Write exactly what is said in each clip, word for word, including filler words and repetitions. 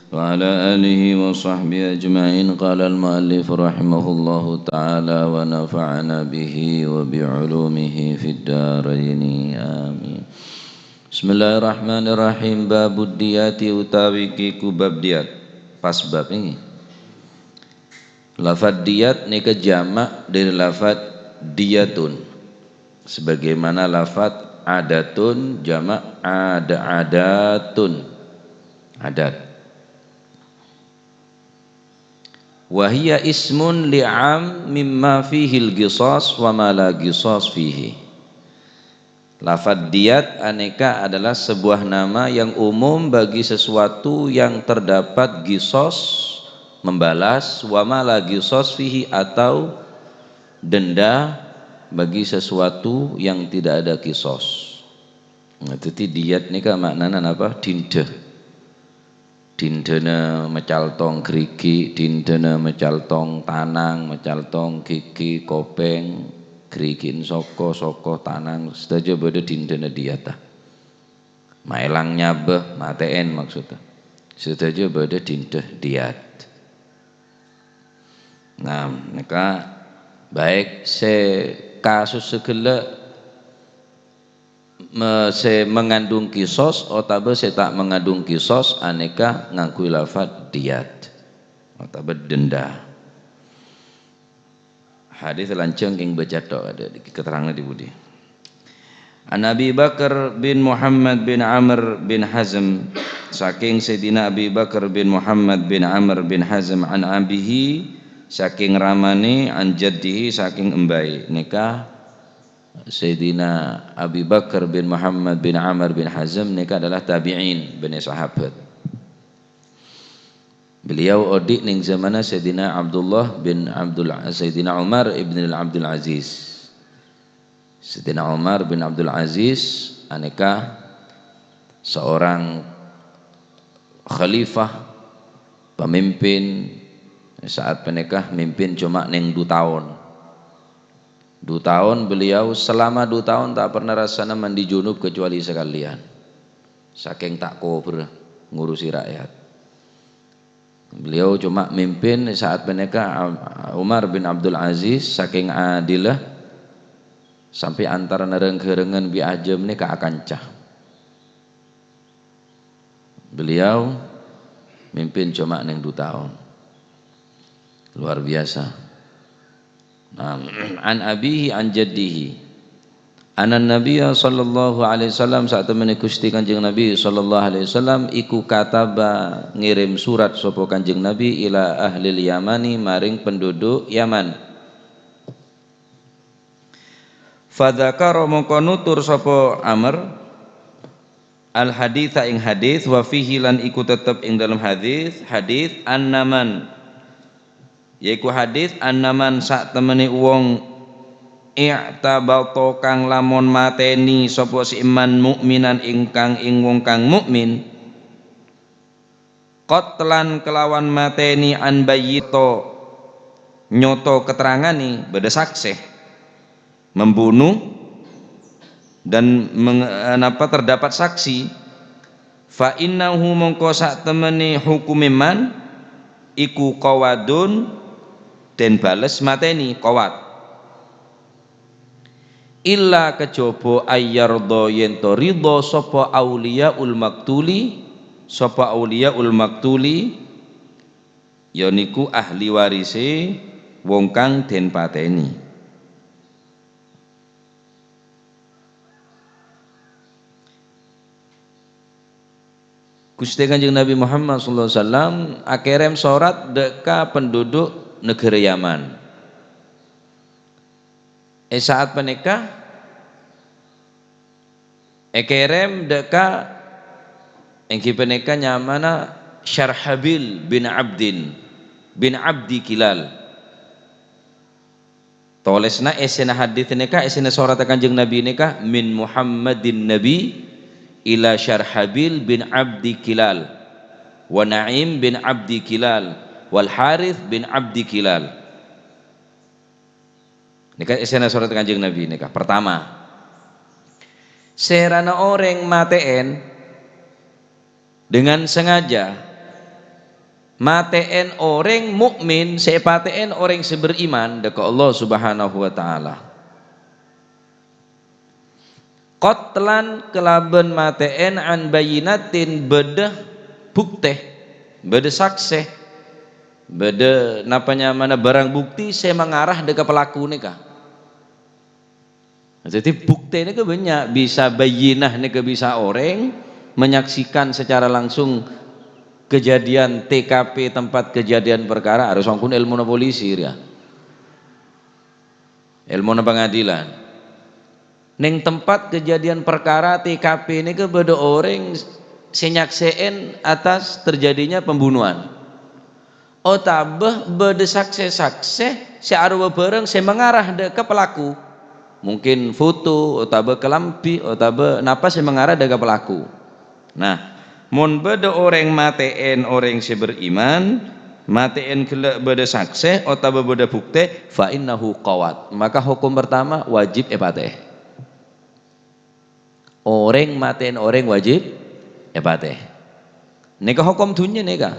وعلى آله وصحبه أجمعين. قال المؤلف رحمه الله تعالى ونفعنا به وبعلومه في الدارين. آمين. Bismillahirrahmanirrahim. Babud diyati utawi kiku bab diyat. Pas bab ini. Lafad diyat nika jamak dari lafad diyatun. Sebagaimana lafad adatun jamak ada-adatun. Adat. Wa hiya ismun li'am mimma fihil qisas wa ma la qisas fihi. Lafad diyat aneka adalah sebuah nama yang umum bagi sesuatu yang terdapat qisas, membalas, wa ma la qisas fihi, atau denda bagi sesuatu yang tidak ada qisas. Nah, jadi diyat nika maknana napa? Dinda. Dindana macaltong gerigi', dindana macaltong tanang, macaltong gigi, kopeng, gerigi'en soko, soko, tanang, sadhâjâ bâdâ dindana diyata. Maelang nyabâ, matè'èn maksudnya. Sadhâjâ bâdâ dinda diyat. Nah, nèka baik sè kasus sè ghellâ' me-, sè mengandung kisos otabâ sè ta' mengandung kisos anèka ngangghuy lafad diyat otabâ denda. Hadis lanjhâng kèng bâca tok, ada keterangan di budi. An Abi Bakar bin Muhammad bin Amr bin Hazm, saking Sayyidina Abi Bakar bin Muhammad bin Amr bin Hazm, an abihi, saking ramane, an jaddihi, saking embae. Nèka Sayyidina Abi Bakar bin Muhammad bin Amr bin Hazm nèka adalah tabi'in, bânnè sahabat. Beliau odi' neng zamanna Sayyidina Abdullah bin Abdul, Sayyidina Umar ibn Abdul Aziz. Sayyidina Umar bin Abdul Aziz anèka seorang khalifah, pemimpin, saat panèka mimpin coma neng du taon. Du taon beliau, selama du taon ta' pernah rassana mandi junub kecuali sekalian. Saking ta' kobârâ ngurusi rakyat. Beliau coma mimpin saat panèka, Umar bin Abdul Aziz, saking adilla sampè' antarana reng-gherrengan bi' ajâm nèka akanca. Beliau mimpin coma neng du taon. Luar biasa. Nah, an abihi an jaddihi. Anan Nabiyya sallallahu alaihi wasallam, satemene Gusti Kanjeng Nabi sallallahu alaihi wasallam iku kataba ngirim surat sapa Kanjeng Nabi ila ahlil Yamani, maring penduduk Yaman. Fadzakara, mongko nutur sapa Amr, al haditsa, ing hadits, wa fihi, lan iku tetep ing dalem hadits, hadits annaman, yaiku hadits annaman, satemene wong, i'tabata, kang lamon mateni sapa si iman, mukminan, ingkang ing wong kang mukmin, qatlan, kelawan mateni, an bayyito, nyoto keterangane, bada sakse, membunuh dan meng-, eh, napa, terdapat saksi, fa innahu, mongko satemene hukume man iku qawadun, den bales mateni, qawad. Illa kejaba ayyarda, yen to ridha sapa auliyaul maktuli, sapa auliyaul maktuli, yaniku ahli warise wong kang den pateni. Guste Kanjeng Nabi Muhammad sallallahu alaihi wasallam akerem sorat dha' ka penduduk negara Yaman. E saat paneka, ekerem dha' ka, enggi paneka nyamana Syarhabil bin Abdin, bin Abdi Kilal. Tolesna essena hadits neka, essena soratta Kanjeng Nabi neka, "Min Muhammadin Nabi ila Syarhabil bin Abdi Kilal, wa Na'im bin Abdi Kilal, wal Harits bin Abdi Kilal." Neka essena soratta Kanjeng Nabi neka. Pertama, serana oreng mateen dengan sengaja, Matè'èn orèng mukmin, sè èpatè'èn orèng sè beriman dâ' ka Allah Subhanahu wa Ta'ala. Qatlan kalabân matè'èn an bayyinatin, bâdâ buktè, bâdâ saksè, bâdâ napa nyamana barang bukti sè mangarah dâ' ka pelaku nèka. Jadi buktè nèka bânnya', bisa bayyinah nèka bisa orèng menyaksikan secara langsung kejadian T K P tempat kejadian perkara, harus songkun èlmona polisi, ya. Èlmona pengadilan. Neng tempat kejadian perkara T K P nèka bâdâ orèng sè nyaksè'èn atas terjadinya pembunuhan. Otabâ bâdâ saksè-saksè sè arowa bârâng sè mangarah dâ' ka pelaku. Mungkin foto, otabâ kalambhi, otabâ napa sè mangarah dâ' ka pelaku. Nah, mon bâdâ orèng matè'èn orèng sè beriman, matè'èn ghellâ' bâdâ saksè otabâ bâdâ buktè, fa innahu qawat. Maka hokom pertama wajib èpatè'è. Orèng matè'èn orèng wajib èpatè'è. Nèka hokom dhunnya nèka.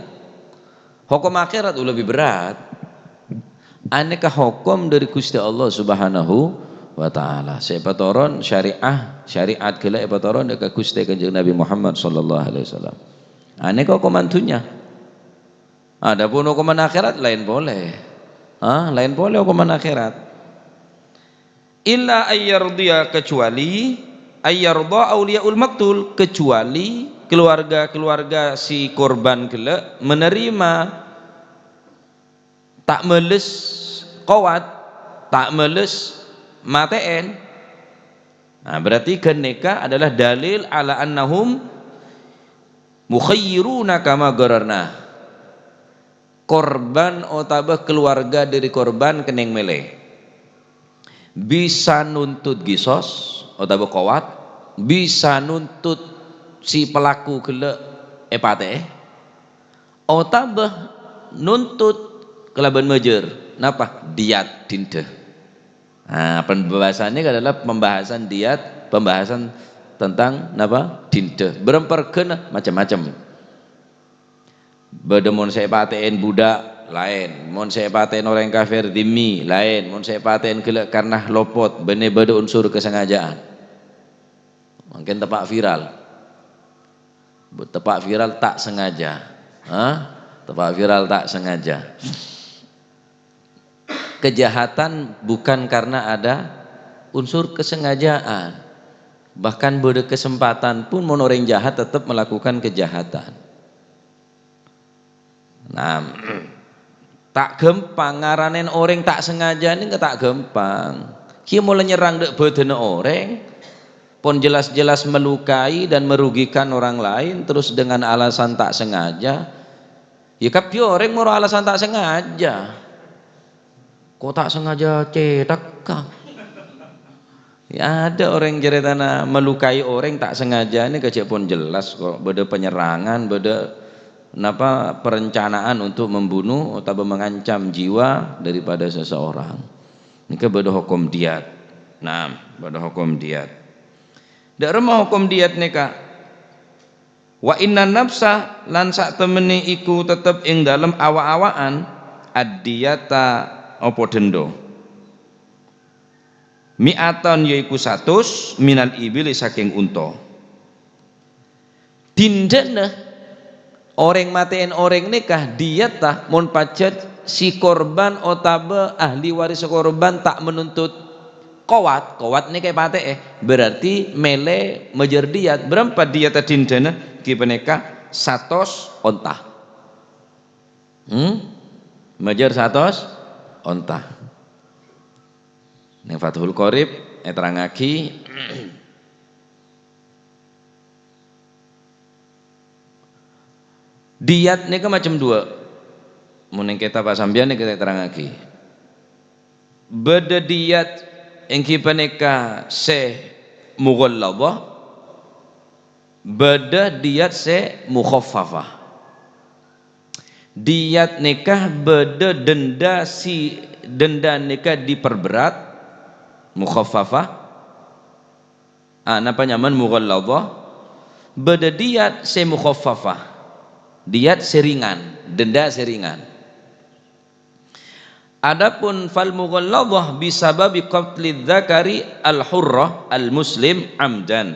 Hokom akhèrat lebbi berrâ'. Anèka hokom dâri Ghustè Allah Subhanahu wa Ta'ala. Sè èpatoron syariah, syariat ghellâ' èpatoron dâ' ka Ghustè Kanjeng Nabi Muhammad sallallahu alaihi wasallam. Anèka hokoman dhunnya. Adapun hokoman akhèrat laèn polè. Hah? Laèn polè hokoman akhèrat. Illa ayyardhiya, kecuali ayyardha auliyaul maktul, kecuali keluarga-keluarga si korban ghellâ' menerima ta' males kowat, ta' males matè'èn. Nah, berarti ghânèka adalah dalil ala annahum mukhayyiruna kama ghararna. Korban otabâ keluarga dâri korban kennèng mèlè. Bisa nuntut kisos otabâ kowat, bisa nuntut si pelaku ghellâ' èpatè'è, otabâ nuntut kalabân majâr. Napa? Diyat, dinda. Nah, pembahasannya adalah pembahasan diyat, pembahasan tentang napa? Dinda. Bârâmpa règhâna? Macem-macem. Bâdâ mon sè èpatè'èn budak, laèn. Mon sè èpatè'èn orèng kafir dhimmi, laèn. Mon sè èpatè'èn ghellâ' karna lopot, bânnè bâdâ unsur kasengajaan. Mangkèn teppa' viral. Bu-, teppa' viral ta' sengaja. Hah? Teppa' viral ta' sengaja. Kejahatan bukan karena ada unsur kesengajaan. Bahkan bâdâ kesempatan pun mon orèng jahat tetep melakukan kejahatan. Nah, ta' ghâmpang ngaranèn orèng ta' sengaja nèka ta' ghâmpang. Kèya molaè nyerrang dâ' bâdânna orèng, pon jelas-jelas melukai dan merugikan orang lain, terus dengan alasan ta' sengaja. Ya, kabbhi orèng moro alasan ta' sengaja. Kok ta' sengaja cèthakka? Ya, ada orang ceritana melukai orang tak sengaja, ini kejhâ' pon jelas kok. Bâdâ penyerangan, bâdâ napa, perencanaan untuk membunuh otabâ mengancam jiwa daripada seseorang. Nèka bâdâ hokom diyat. Nah, bâdâ hokom diyat. Dâ' remma hokom diyat nèka? Wa inna nafsa, lan satemmenè iku tetep ing dalem awa'-awa'an, ad-diyata, apa dhendho. Mi'atan, yaiku satus, minal ibili, saking unta. Dhendhâna orèng matè'èn orèng nèka diyata, mon pajhât si korban otabâ ahli waris korban ta' menuntut kowat, kowat nèka èpatè'è, berarti mèlè majâr diyat. Bârâmpa diyata dhendhâna? Ghi panèka satos onta. Hmm? Majâr satos onta. Neng Fathul Qorib èterrangaghi, diyat nèka macem duwâ'. Mon neng kètab sampèyan nèka èterrangaghi. Bâdâ diyat èngghi panèka sè mughalladzah, bâdâ diyat sè mukhaffafah. Diyat nèka bâdâ denda si, denda nèka diperberat, mukhaffafah. Ah, napa nyamana mughalladzah? Bâdâ diyat sè mukhaffafah. Diyat sè ringan, denda sè ringan. Adapun fal mughalladzah bisababi qatli dzakari al-hurrah al-muslim amdan.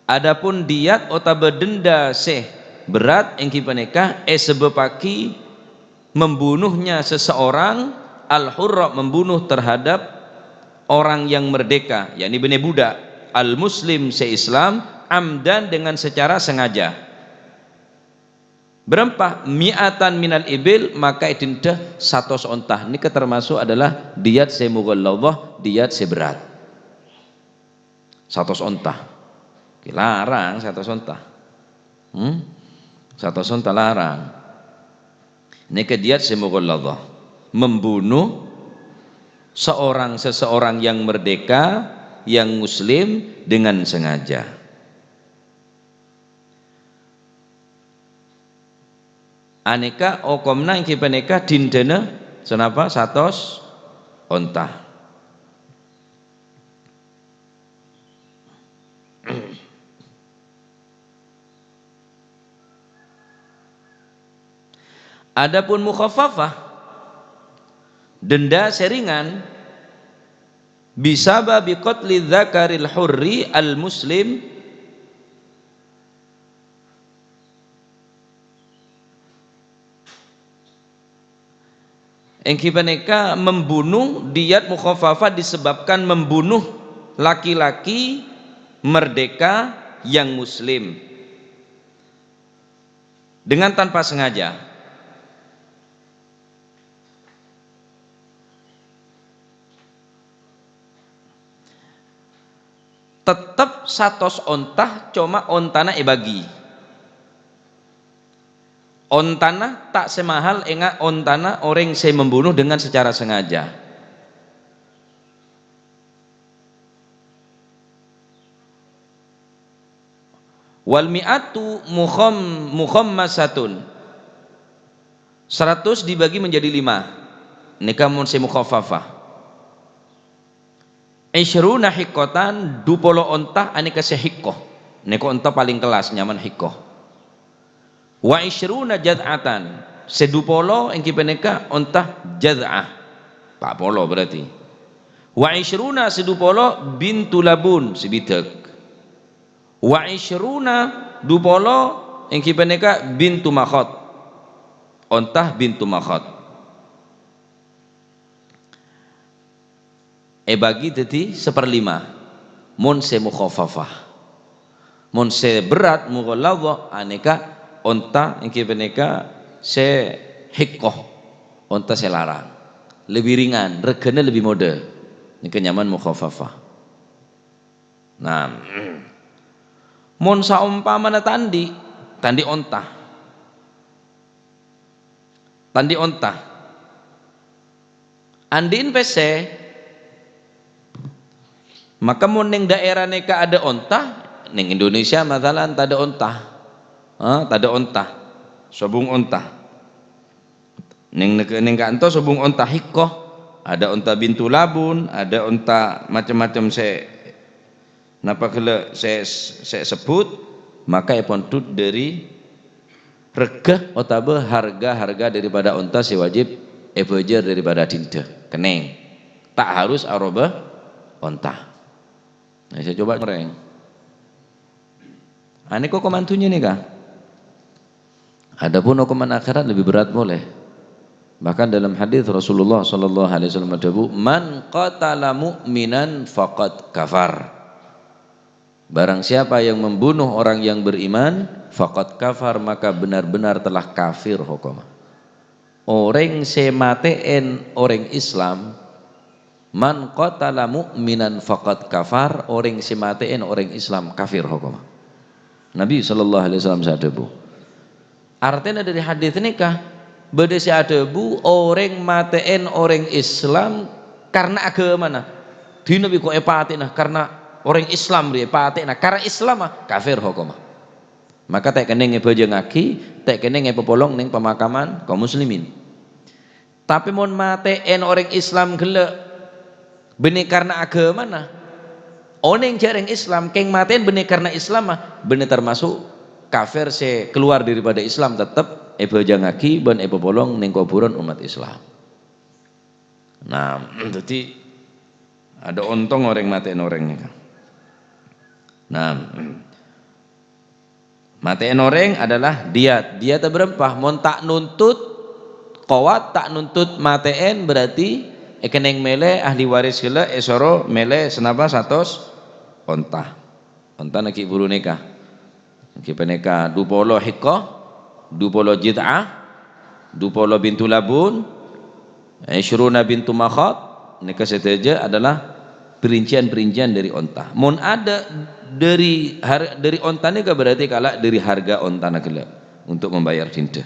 Adapun diyat otabâ denda sè berat èngghi panèka èsabâbbhâghi membunuhnya seseorang, al-hurra, membunuh terhadap orang yang merdeka, yakni bânnè budak, al-muslim sè Islam, amdan, dengan secara sengaja. Bârâmpa? Mi'atan minal ibil, maka èdenda satos onta. Nèka termasuk adalah diyat sè mughalladzah, diyat sè berat. Satos onta. Oke, larang satos onta. Hmm? Satos onta larang. Nèka diyat sè mughalladzah. Membunuh seorang, seseorang yang merdeka, yang muslim dengan sengaja. Anèka okomna èngghi panèka dendana sanapa? Satos onta. Adapun mukhaffafah, denda sè ringan, bisababi qatli dzakaril hurri al muslim, èngghi panèka membunuh, diyat mukhaffafah disebabkan membunuh laki-laki merdeka yang muslim dengan tanpa sengaja. Tettep satos onta, coma ontana èbâgi. Ontana ta' sè mahal, enga' ontana orèng sè membunuh dengan secara sengaja. Wal mi'atu mukham-, mukhammasatun. Seratus dibagi menjadi lima. Nèka mon sè mukhaffafah. Isyruna hiqqatan, dupolo onta anèka sè hiqqah. Nèka onta palèng kellas nyamana hiqqah. Wa isyruna jad'atan, sè dupolo èngghi panèka onta jad'ah. Pa' polo berarti. Wa isyruna, sè dupolo, bintu labun, sè bidhâk. Wa isyruna, dupolo, èngghi panèka bintu makhad. Onta bintu makhad. Èbâgi dhâddhi saparlima, mon sè mukhaffafah. Mon sè berat, mughalladzah, anèka onta èngghi panèka sè hiqqah, onta sè larang. Lebbi ringan, règhâna lebbi modâ. Nèka nyamana mukhaffafah. Nah, mon saompamana ta' andi', ta' andi' onta. Ta' andi' onta. Andi'en pèssè. Maka mon neng daerah nèka adâ' onta, neng Indonesia masalan tadâ' onta. Ha, tadâ' onta. Sobung onta. Neng nèka, neng ka'anto sobung onta hiqqah, adâ' onta bintu labun, adâ' onta macem-macem sè Napa ghellâ' sè, sè èsebbhut, maka èpondhut dhâri règhâ otabâ harga-harga daripada onta sè wajib èbâjâr daripada dinda. Kennèng. Ta' harus aroba onta. Nah, saya coba ngorèng. Anèka okoman dhunnya nèka. Adapun hukuman akhirat lebih berat polè. Bahkan dalam hadis Rasulullah sallallahu alaihi wasallam adhâbu, "Man qatala mu'minan faqad kafar." Barang siapa yang membunuh orang yang beriman, faqad kafar, maka benar-benar telah kafir hukumnya. Orèng sè matè'èn orèng Islam, "Man qatala mu'minan faqad kafar," orèng sè matè'èn orèng Islam kafir hukumma. Nabi sallallahu alaihi wasallam sè adhâbu. Artèna dhâri hadis nèka, bâdâ sè adhâbu orèng matè'èn orèng Islam karna aghâmana. Dina bi' ko' èpatè'na karna orèng Islam rèya èpatè'na karna Islamma, kafir hukumma. Maka ta' kennèng èbhâjângngaghi, ta' kennèng èpapolong neng pemakaman kaum muslimin. Tapè mon matè'èn orèng Islam ghellâ', bânnè karna aghâmana. Onèng jhâ' rèng Islam, kèng matè'èn bânnè karna Islamma, bânnè tamaso' kafir sè kalowar daripada Islam tettep èbhâjângngaghi bân èpapolong neng kobhurân ommat Islam. Nah, dhâddhi adâ' ontong orèng matè'è orèng nèka. Nah, matè'è orèng adalah diyat. Diyat bârâmpa? Mon ta' nuntut kowat, ta' nuntut matè'è, berarti èkennèng mèlè ahli waris ghellâ' èsoro mèlè sanapa satos onta. Ontana ghi' buru nèka. Ghi' panèka dupolo hikkoh, dupolo jid'ah, dupolo bintu labun, isyruna bintu makhad, nèka sadhâjâ adalah perincian-perincian dhâri onta. Mon adâ' dhâri har-, dhâri onta nèka berarti kala' dhâri harga ontana ghellâ' untuk membayar dinda.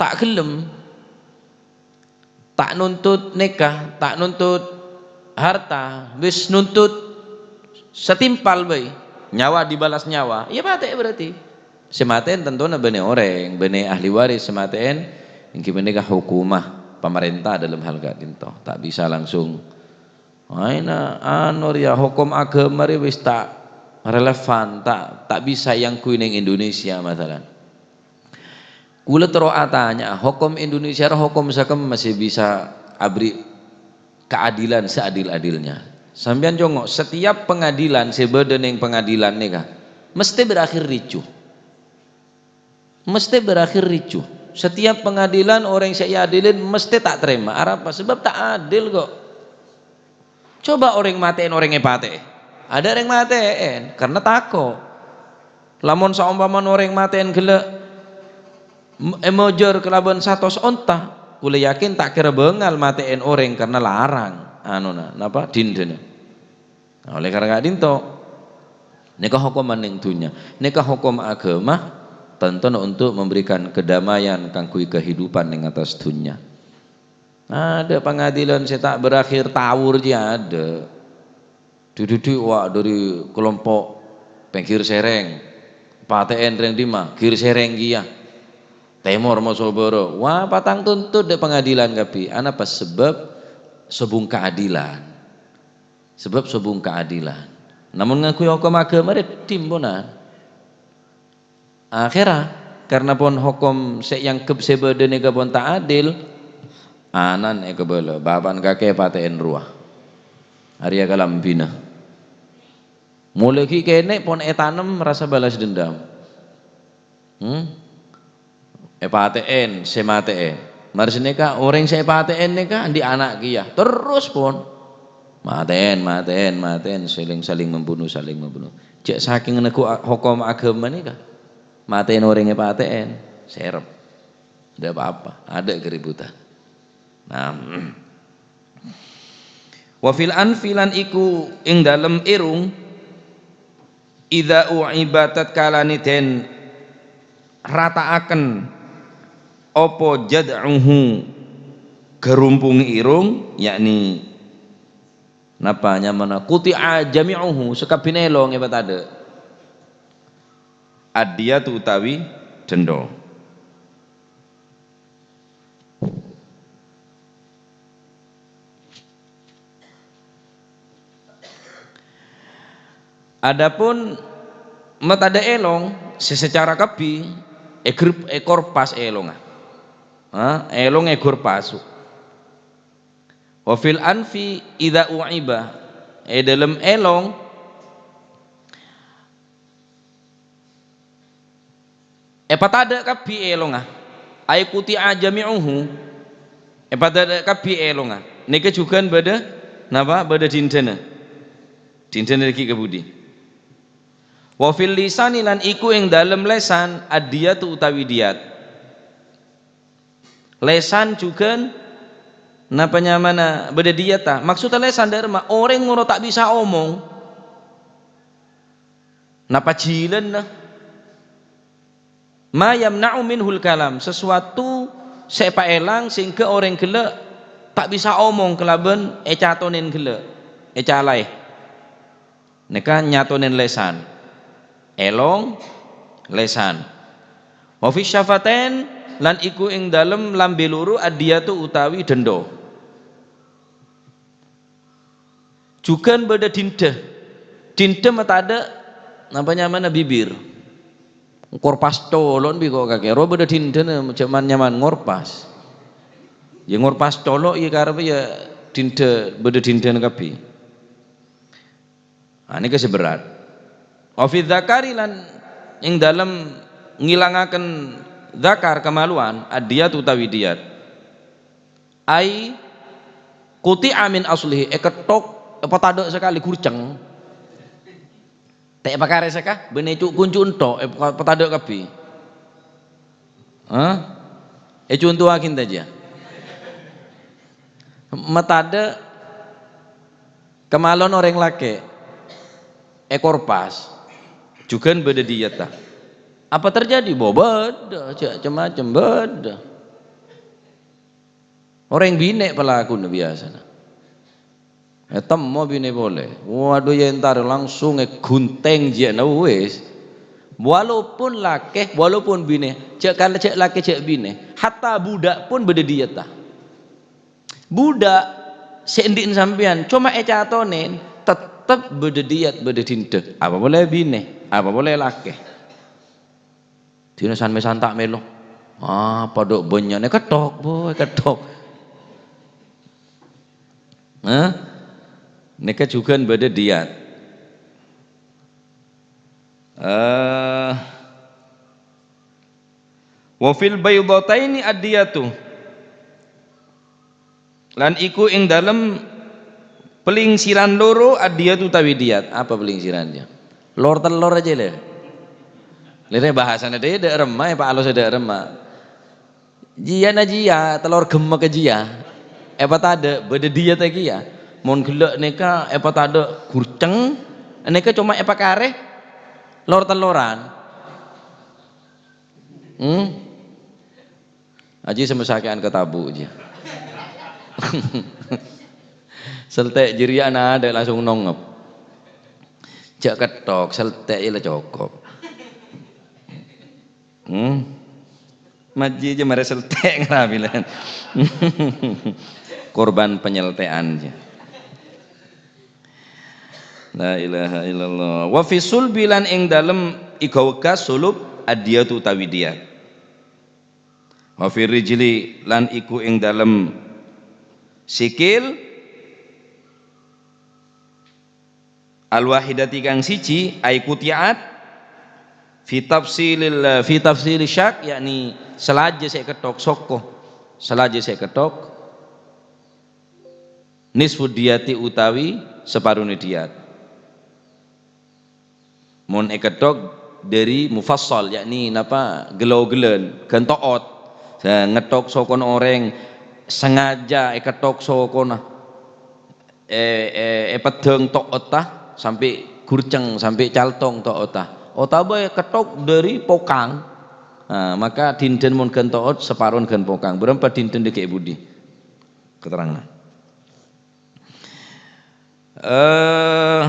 Ta' ghellem, ta' nuntut nèka, ta' nuntut harta, wis nuntut satimpal bhâi, nyawa dibalas nyawa, iyâ matè'è berarti. Sè matè'è tantona bânnè orèng, bânnè ahli waris sè matè'è, ènggi panèka hukumah, pamarènta dâlem hal ka'dinto. Ta' bisa langsung, "Aèna, anu rèya, hokom aghâma rè wis ta' relevan, ta', ta' bisa èangghuy neng Indonesia," masalan. Kaulâ terro atanya'a, hokom Indonesia rè hokom sakemma sè bisa aberri' kaadilan seadil-adilnya? Sampèyan congo', setiap pengadilan sè bâdâ neng pengadilan nèka, mestè berakhir ricu. Mestè berakhir ricu. Setiap pengadilan orèng sè èadilin mestè ta' tarèma. Arapa? Sabâb ta' adil, kok. Coba orèng matè'è orèng èpatè'è. Adâ' orèng matè'è karna tako'. Lamon saompamana orèng matè'è ghellâ' m-, èmojâr kalabân satos onta, kaulâ yakin ta' kèra bângal matè'è orèng karna larang anona, napa, dindâna. Nah, oleh karena ka'dinto, nèka hokomma neng dhunnya. Nèka hokom aghâma, tantona untuk memberikan kedamaian kaangghuy kehidupan neng attas dhunnya. Adâ' pangadilan sè ta' berakhir tawur jiyâ adâ'. Dhu-dhu-dhu, wa', dhâri kelompok pènggir sèrèng, patè'è rèng dimma, gir sèrèng kèya. Tèmor maso bârâ'. Wa, patang tuntut dâ' pangadilan kabbhi. Anapa? Sabâb sobung kaadilan. Sabâb sobung kaadilan. Namong ngangghuy hokom aghâma rè dhimponan. Akhèrra, karna pon hokom sè èangghep sè bâdâ nèka pon ta' adil, anan èkabâlâ, bapa'na kakè èpatè'è rowa. Arèya kalambhina. Molaè ghi' kènè' pon ètanem rasa balas dendam. Hmm? Èpatè'è sè matè'è. Mara sanèka orèng sè èpatè'è nèka andi' ana' kèya. Terros pon. Matè'è, matè'è, matè'è, saling, saling membunuh, saling membunuh. Jhâ' sakèng neggu' a-, hokom aghâma nèka. Matè'è orèng èpatè'è, serep. Ndak apa-apa, adâ' keributan. Nah. Wa fil anfi lan iku ing dalem irung, idza u'iba tatkalane den rata'aken apa jad'uhu garumpunge irung, yakni napa nyamana quti'a jami'uhu, sakabbhina elong epatadha'. Ad-diyatu utawi dendho. Adapun matadha' elong sè sacara kabbhi egrep-, ekorpas elonga. Ha, elong ekorpas. Wa fil anfi idza u'iba, è dâlem elong epatadha' kabbhi elonga, ai quti'a jami'uhu, epatadha' kabbhi elonga. Nèka jhughân bâdâ napa? Bâdâ dindhâna. Dindhâna dhâggi' kabudhi? Wa fil lisani, lan iku ing dâlem lesan, ad-diyatu utawi diyat. Lesan jhughân napa nyamana bâdâ diyata? Maksudda lesan dâ' remma orèng moro ta' bisa omong. Napa jhilânna? Ma yamna'u minhul kalam, sesuatu sè èpaèlang sehingga orèng ghellâ' ta' bisa omong kalabân ècatonèn ghellâ', ècalaè. Nèka nyatonen lesan. Elong, lesan. Wa fi syafatain, lan iku ing dâlem lambè loro, ad-diyatu utawi dendho. Jhughân bâdâ dindhâ. Dinda matadâ', napa nyamana, bibir. Ngorpas colo'na bi' ko' kakè. Ro bâdâ dindana jhâman-nyaman ngorpas. Ya ngorpas colo' ya karep ya dinda, bâdâ dindana kabbhi. Ah, nèka sè berrâ'. Wa fi dzakari lan ing dâlem ngilangaken dzakar kamaluan, ad-diyat utawi diyat. Ai quti'a min aslihi, èketthok, èpatadâ' sakalè gurceng. Ta' èpakarè saka, bânnè cu-, kuncu' ènthok, èpa-, èpatadâ' kabbhi. Hah? Èconto'aghi enta jiyâ. Matadâ' kamaluan orèng lakè', èkorpas, jhughân bâdâ diyata. Apa terjadi? Bo-, bâdâ, jhâ' cem-macem, bâdâ. Orèng binè' palakona biyasana. Ètemmo binè polè. Waduh, ya entar langsung èghunthèng jiyâna wis. Walaupun lakè, walaupun binè, jhâ' kala jhâ' lakè jhâ' binè, hatta budak pun bâdâ diyata. Budak sè andi'na sampèyan, coma ècatonè, tettep bâdâ diyat, bâdâ dinda. Apa polè binè, apa polè lakè. Dina san-mèsan ta' mèlo. Ah, padâ bânnya'na èketthok, Bu, èketthok. Hah? Nèka jhughân bâdâ diyat. Eh, wa fil baidhataini ad-diyatu. Lan iku ing dâlem pèlingsiran loro ad-diyat utawi diyat. Apa pèlingsiran, ya? Lor tellor jiyâ, lè. Lèrè bahasana dâ', dâ' remma, èpaalosa dâ' remma. Jiyâna jiyâ, tellor gemmegghâ jiyâ. Èpatadâ', bâdâ diyat kèya. Mon ghellâ' nèka èpatadâ' gurceng, nèka coma èpakarè lor telloran. Hmm? Aji sè masakè'an ka tabu', ji. Seltè' jârèya ana' adâ' langsung nongep. Jhâ' ketthok, seltè' la cokop. Hmm? Maji jâ marè seltè' ngarabilan. Korban penyeltean, ji. La ilaha illallah. Wa fi sulbi lan ing dâlem iga wekas sulub ad-diyatu utawi diyat. Wa fi rijli lan iku ing dâlem sikil al-wahidati kang siji, ai quti'at fi tafsilil, fi tafsili syak, yakni salajâ sè èketthok soko, salajâ sè èketthok nisfu diyati utawi saparona diyat. Mon èketthok dâri mufassal, yakni napa, ghello-ghellan, ghân to'ot. Sè ngetthok sokona orèng sengaja èketthok sokona, è, è, èpeddhâng to'otta sampè' gurceng, sampè' caltong to'otta. Otabâ èketthok dâri pokang, nah, maka dindâna mon ghân to'ot, saparona ghân pokang. Bârâmpa dindâna dhâggi' è budi? Keterangan. Eh,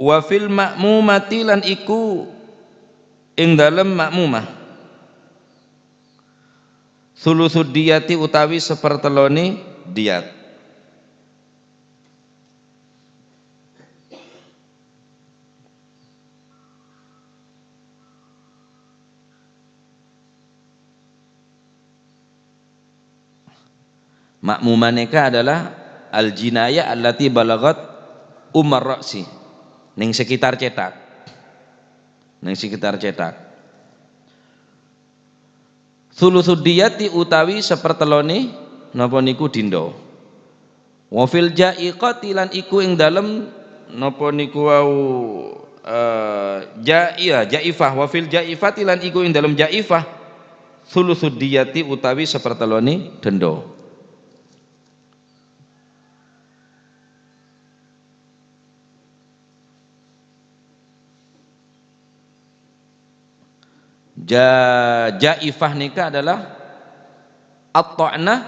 wa fil ma'mumati lan iku ing dâlem ma'mumah. Sulusud diyati utawi sapertellone diyat. Ma'mumah nèka adalah al-jinayah allati balaghat umar ra'si. Ning sekitar cèthak. Ning sekitar cèthak. Sulusud diyati utawi sapertellone napa niku dindo. Wa fil ja'iqati lan iku ing dalem napa niku wau, eh, ja-, iya, ja'ifah. Wa fil ja'ifati lan iku ing dalem ja'ifah sulusud diyati utawi sapertellone dendo. Ja-, jaifah nèka adalah at-ta'nah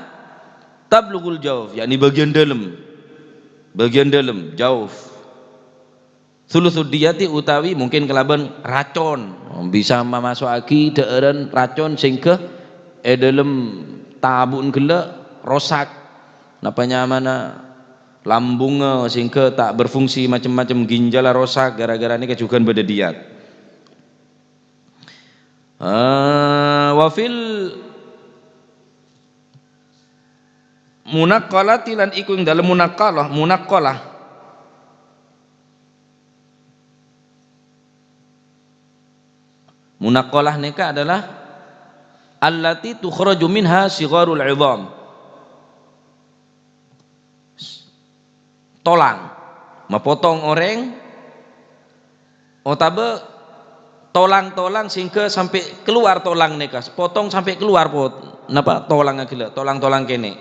tablughul jauf, yakni bagian dalam. Bagian dalam, jauf. Sulusud diyati utawi mungkin kalaban racun, bisa mamasukagi dha'aran racun sehingga è dalam tabu'na gella' rosak. Napa nyamana lambungnga sehingga ta' berfungsi macem-macem, ginjalla rosak gara-gara nèka jhughân bâdâ diyat. Eh, wa fil munaqqalati, lan iku ing dalem munaqqalah, munaqqalah. Munaqqalah nèka adalah allati tukhraju minha sigharul idham. Tolang. Mapotong orèng, otabâ tolang-tolang sehingga sampè' kalowar tolang nèka. Potong sampè' kalowar pot-, napa, tolangnga ghellâ', tolang-tolang kènè'.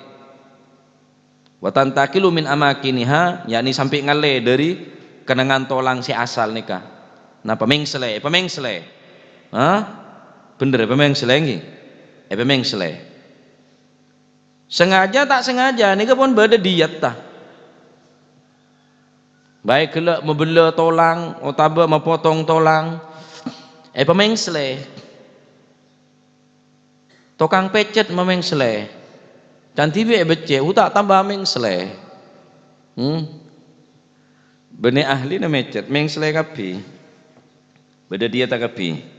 Wa tantaqilu min amakiniha, yakni sampè' ngallè dâri kennengngan tolang sè asal nèka. Napa, mèngslè, èpamèngslè? Hah? Bhender, èpamèngslè, ngghi? Èpamèngslè. Sengaja ta' sengaja, nèka pon bâdâ diyatta. Bâi ghellâ' mabellâ tolang otabâ mapotong tolang, èpamèngslè. Tokang pècèt mamèngslè. Can dhibi' èbeccè', uta' tamba mèngslè. Hmm? Bânnè ahlina mècèt, mèngslè kabbhi. Bâdâ diyatta kabbhi.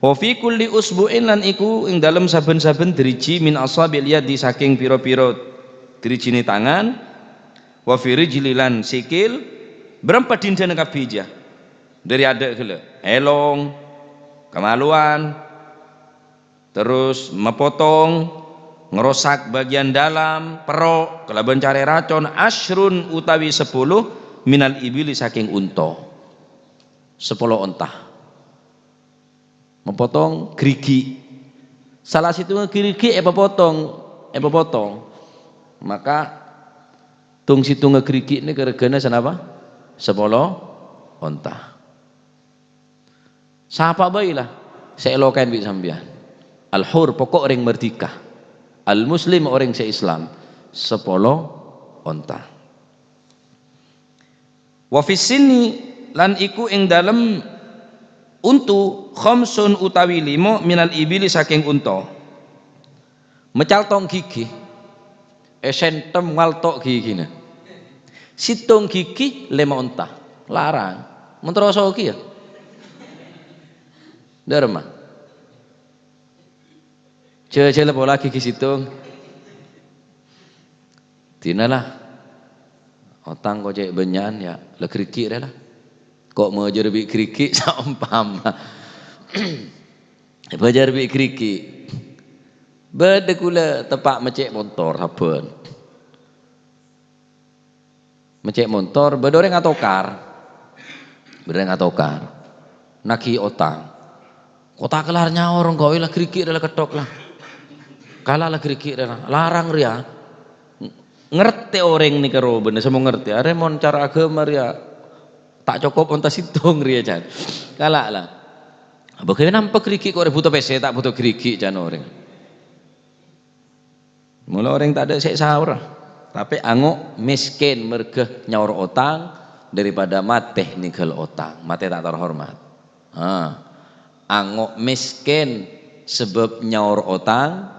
Wa fi kulli usbu'in, lan iku ing dalem saben-saben driji, min asabi'il yadi, sakèng pira-pira drijine tangan, wa fi rijli, lan sikil, bârâmpa dinḍâna kabbhi jâ. Dâri aḍâ' ghellâ', elong, kamaluan, terros mapotong, ngrosak bagian dalam, perro', kalabân carè racon, asyrun utawi sapolo, minal ibili, sakèng onta. Sapolo onta. Mapotong grigi. Sala sèttongnga grigi èpapotong, èpapotong. Maka tong-sèttongnga grigi nèka règhâna sanapa? Sapolo onta. Sapa bhâi la sè èlokaè bi' sampèyan. Al-hur, poko' orèng mardika. Al-muslim, orèng sè Islam. Sapolo onta. Wa fis sinni, lan iku ing dalem onta, khamsun utawi limo, minal ibili, sakèng onta. Macaltong gigi, èsèntem ngalto' gigina. Sèttong gigi, lèma onta. Larang. Mon terro soghi, ya. Dârma. Jhâjhâlâ pola gigi sèttong. Dina la. Otang ko' cè' bânnya'an, ya, la ghârighi' rè la. Ko' majâr bi' ghârighi' saompama. Majâr bi' ghârighi'. Bâdâ kaulâ teppa' mècè' montor sabbhân. Mècè' montor, bâdâ orèng atokar. Bâdâ orèng atokar. Naghi otang. Ko' ta' kellar nyaor engko', la ghârighi' rè la ketthok la. Kala la ghârighi' rè la. Larang rèya. Ngartè orèng nèka robâna, sè mon ngartè. Arè mon cara aghâma rèya ta' cokop onta sèttong rèya, can. Kala la. Bâghi nampa ghârighi' ko' rè bhuto pèssè, ta' bhuto ghârighi', can orèng. Mula orèng tadâ' sè èsaora, tapè ango' mèskèn merghâ nyaor otang daripada matè nèngghâl otang, matè ta' terhormat. Ha. Ango' mèskèn sabâb nyaor otang,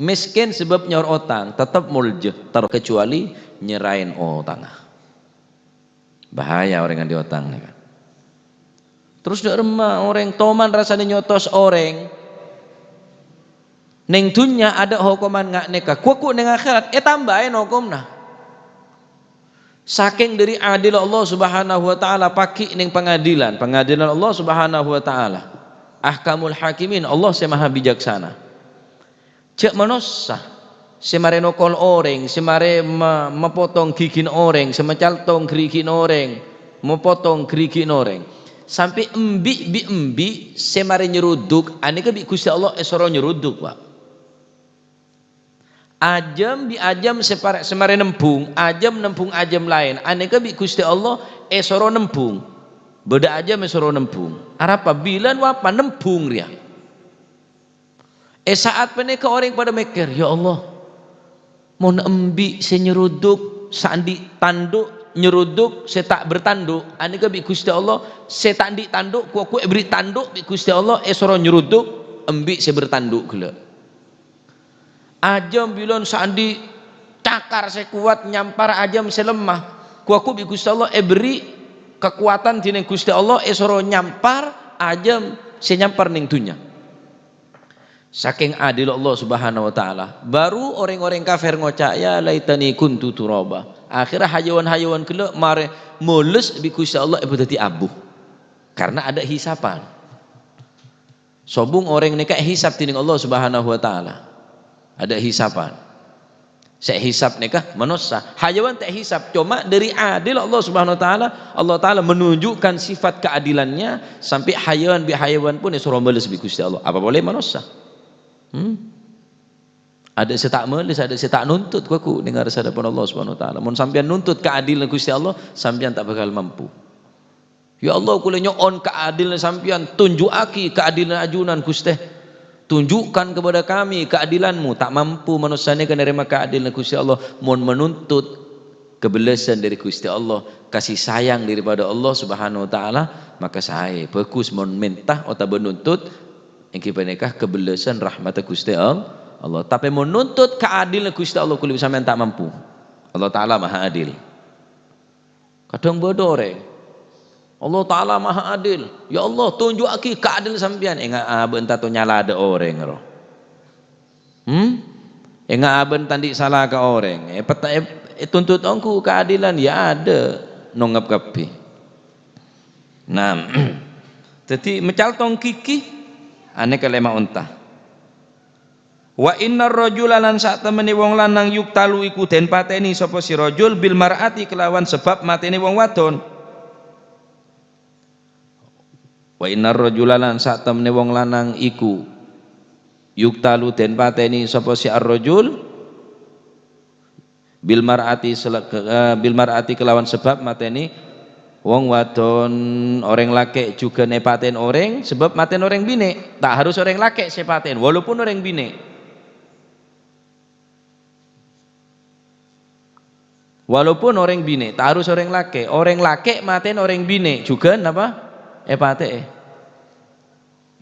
mèskèn sabâb nyaor otang, tettep molja, ter-, kecuali nyeraèn otangnga. Bahaya orèng anḍi' otang nèka. Terros dâ' remma orèng toman rassana nyotos orèng. Neng dhunnya adâ' hokoman nga' nèka, ghu-, ghu neng akhèrat ètambâi hokomma. Sakèng dâri adil Allah Subhanahu wa Ta'ala, paghi' neng pangadilan, pangadilan Allah Subhanahu wa Ta'ala. Ahkamul hakimin, Allah sè maha bijaksana. Jhâ' manossa sè marè nokol orèng, sè marè ma-, mapotong ghigina orèng, sè macaltong ghârighi'na orèng, mapotong ghârighi'na orèng. Sampè' embi' bi' embi' sè marè nyeruduk, anèka bi' Ghustè Allah èsoro nyeruduk, Pa'. Ajâm bi' ajâm sè parè-, sè marè nembhung, ajâm nembhung ajâm laèn, anèka bi' Ghustè Allah èsoro nembhung. Bâdâ ajâm èsoro nembhung. Arapa? Bilân wa pa nembhung rèya. È sa'at panèka orèng padâ mèkkèr, "Ya Allah, mon embi' sè nyeruduk sè anḍi' tanḍhu', nyeruduk sè ta' bertanḍhu', anèka bi' Ghustè Allah sè ta' anḍi' tanḍhu', ghu-, ghu èberri' tanḍhu' bi' Ghustè Allah, èsoro nyeruduk embi' sè bertanḍhu' ghellâ'." Ajâm bilân sè andi' cakar sè kowat nyampar ajâm sè lemah. Ghu-, ghu bi' Ghustè Allah èberri' kakowadhân dhinèng Ghustè Allah, èsoro nyampar ajâm sè nyampar neng dhunnya. Sakèng adil Allah Subhanahu wa Ta'ala, baru orèng-orèng kafir ngoca', "Ya laitani kuntu turaba." Akhirnya hayawan-hayawan ghellâ' marè molès bi' Ghustè Allah èpadhâddhi abu. Karena ada hisapan. Sobung orèng nèka èhisap dhinèng Allah Subhanahu wa Ta'ala. Ada hisapan. Sè èhisap nèka manossa. Hayawan ta' èhisap. Coma dhâri adil Allah Subhanahu wa Ta'ala, Allah Ta'ala menunjukkan sifat keadilannya sampai hayawan bi' hayawan pun èsoro molès bi' Ghustè Allah. Apa polè manossa? Hmm? Ada sè ta' molès, ada sè ta' nuntut, ghu-, ghu neng ngarsana Allah Subhanahu wa Ta'ala. Mon sampèyan nuntut keadilan Ghustè Allah, sampèyan ta' bakal mampu. "Ya Allah, kaulâ nyo'on kaadilanna sampèyan, tunju'aghi kaadilanna ajunan, Ghustè. Tunjukkan kepada kami keadilanmu." Ta' mampu manossa nèka narèma kaadilanna Ghustè Allah. Mon menuntut kebellâsân dhâri Ghustè Allah, kasih sayang daripada Allah Subhanahu wa Ta'ala, maka saè, bhâghus. Mon mènta otabâ nuntut, èngghi panèka kebellâsân rahmatta Ghustè All-, Allah. Tapè mon nuntut kaadilanna Ghustè Allah, kaulâ bi' sampèyan ta' mampu. Allah Ta'ala Maha Adil. Kadhâng bâdâ orèng, "Allah Ta'ala Maha Adil. Ya Allah, tunju'aghi kaadilanna sampèyan." Enga' abâ'na tanto nyala dâ' orèng, ro. Hmm? Enga' abâ'na ta' andi' sala ka orèng. Èpet-, è-, ètuntut ongghu kaadilan, ya adâ'. Nongngep kabbhi. Nah, dhâddhi macaltong ghighi, anè kalèma onta. "Wa innar rajula, lan satemmenna wong lanang, yuqtalu, iku den pateni sapa si rajul, bil mar'ati, kelawan sebab matene wong wadon." "Wa innar rajula, lan satemmenna wong lanang iku, yuqtalu, den pateni sapa si ar-rajul, bil mar'ati, sele-, eh, bil mar'ati, kelawan sebab mateni wong wadon." Orèng lakè' jhughân èpatèn orèng, sebab matèn orèng binè'. Ta' harus orèng lakè' sè patèn, walaupun orèng binè'. Walaupun orèng binè', ta' harus orèng lakè'. Orèng lakè' matèn orèng binè', jhughân napa? Èpatè'è.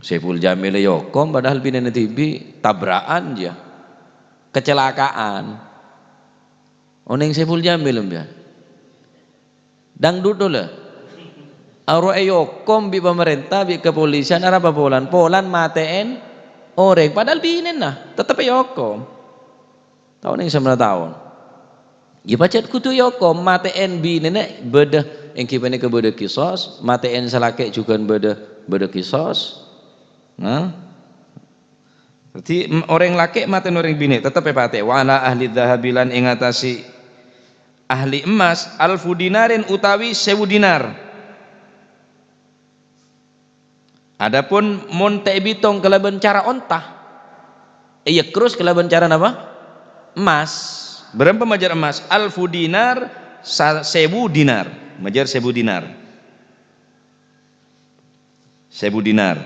Saiful Jamil èokom, padahal binèna dhibi', tabrakan, ya. Kecelakaan. Onèng Saiful Jamil, sampèyan? Dangdut, lho. Aro èokom bi' pamarènta, bi' kepolisian, arapa polana? Polana matè'è orèng, padahal binèna, tettep èokom. Taon neng samana taon. Ya, pajhât kodhu èokom, matè'è binèna bâdâ, èngghi panèka bâdâ kisos, matè'è sè lakè' jhughân bâdâ, bâdâ kisos. Nah. Dhâddhi, m-, orèng lakè' matèn orèng binè', tettep èpatè'è. "Wa ala ahli dzahabi," lan ing atase ahli emmas, "alfu dinarin," utawi sèbu dinar. Adapun mon ta' èbitong kalabân cara onta, èyekros kalabân cara napa? Emmas. Bârâmpa majâr emmas? "Alfu dinar," sa-, sèbu dinar. Majâr sèbu dinar. Sèbu dinar.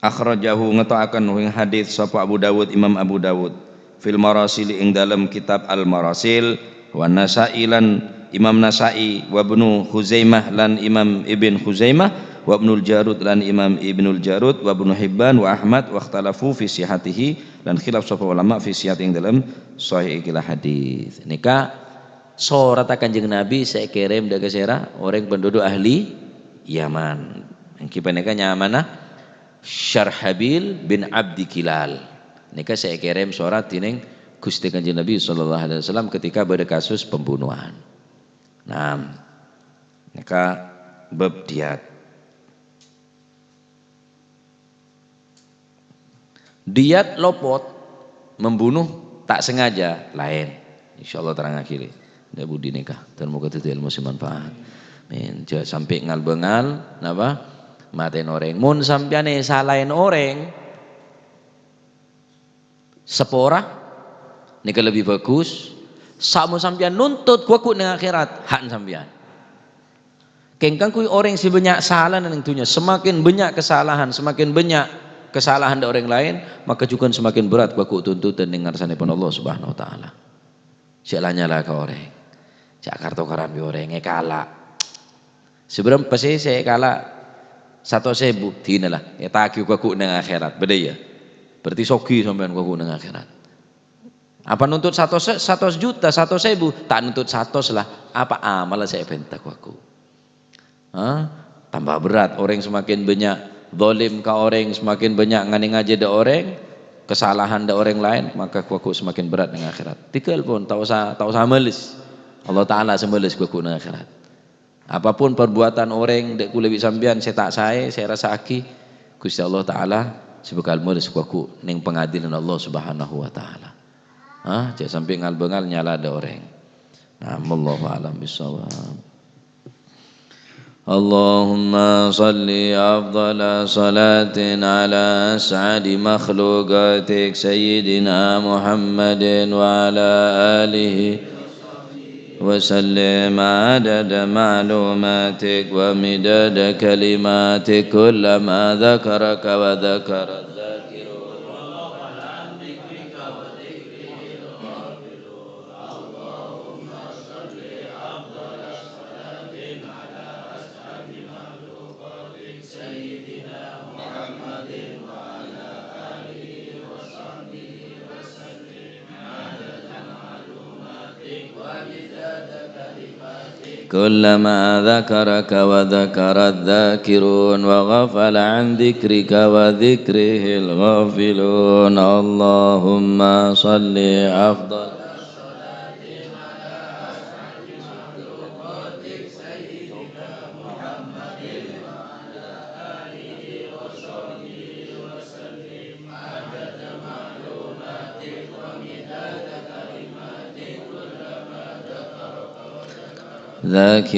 Akhrajahu, ngeto'aken ing hadits sapa Abu Dawud, Imam Abu Dawud, fil Marasil, ing dalem kitab Al-Marasil, wa Nasa'i, lan Imam Nasa'i, wa Ibnu Khuzaimah, lan Imam Ibn Khuzaimah, wa Ibnul Jarud, lan Imam Ibnul Jarud, wa Ibnu Hibban, wa Ahmad, wa ikhtalafu fi sihhatihi, lan khilaf sapa ulama fi sihhati ing dalem sahih ikilah hadits. Nika soratta Kanjeng Nabi sè èkèrèm dâ' ka sèra, orèng penduduk ahli Yaman. Èngghi panèka nyamana Syarhabil bin Abdi Kilal. Nèka sè èkèrèm sorat dhinèng Ghustè Kanjeng Nabi sallallahu alaihi wasallam ketika bâdâ kasus pembunuhan. Nah, nèka bab diyat. Diyat lopot, membunuh tak sengaja, laèn. Insyaallah terrangaghi, lè. Ndak budi nèka, dan moga dadi ilmu sè manfaat. Amin. Jhâ' sampè' ngal-bângal, napa? Matèn orèng. Mon sampèyan èsalaè orèng, sapora, nèka lebbi bhâghus. Samo sampèyan nuntut ghuwâ-ghu neng akhèrat, hakna sampèyan. Kèng kaangghuy orèng sè bânnya' salana neng dhunnya, semakin bânnya' kasalahan, semakin bânnya' kasalahan dâ' orèng laèn, maka jhughân semakin berat ghuwâ-ghu tuntutan neng ngarsanèpon Allah Subhanahu wa Ta'ala. Jhâ' la nyala ka orèng. Jhâ' kar-tokaran bi' orèng, èkala'. Sabârâmpa sè, sè èkala'? Satos èbu, dinala, ètagi ghuwâ-ghu neng akhèrat, bâdâ, ya? Berarti soghi sampèyan, ghu-ghu, neng akhèrat. Apa nuntut satos, satos juta, satos èbu? Ta' nuntut satos la. Apa amalla sè èpènta, ghu-ghu? Hah? Tambah berat. Orèng semakin bânnya' zalim ka orèng, semakin bânnya' nganèngajâ dâ' orèng, kesalahan dâ' orèng laèn, maka ghu-ghu semakin berat neng akhèrat. Tèghâl pon, ta' osa, ta' osa males. Allah Ta'ala sè males ghu-ghu neng akhèrat. Apapun perbuatan orèng dâ' kulâ bi' sampèyan sè ta' saè, sè èrassa'aghi, Ghustè Allah Ta'ala sè bhâkal males ghu-ghu neng pengadilan Allah Subhanahu wa Ta'ala. Hah? Jhâ' sampè' ngal-bângal nyala dâ' orèng. Nah, wallahu a'lam bissawab. اللهم صل أفضل صلاة على أسعد مخلوقاتك سيدنا محمد وعلى آله وسلم عدد معلوماتك ومداد كلماتك، كلما ذكرك وذكر الذاكرون. كلما ذكرك وذكر الذاكرون وغفل عن ذكرك وذكره الغافلون. اللهم صل أفضل ذاكر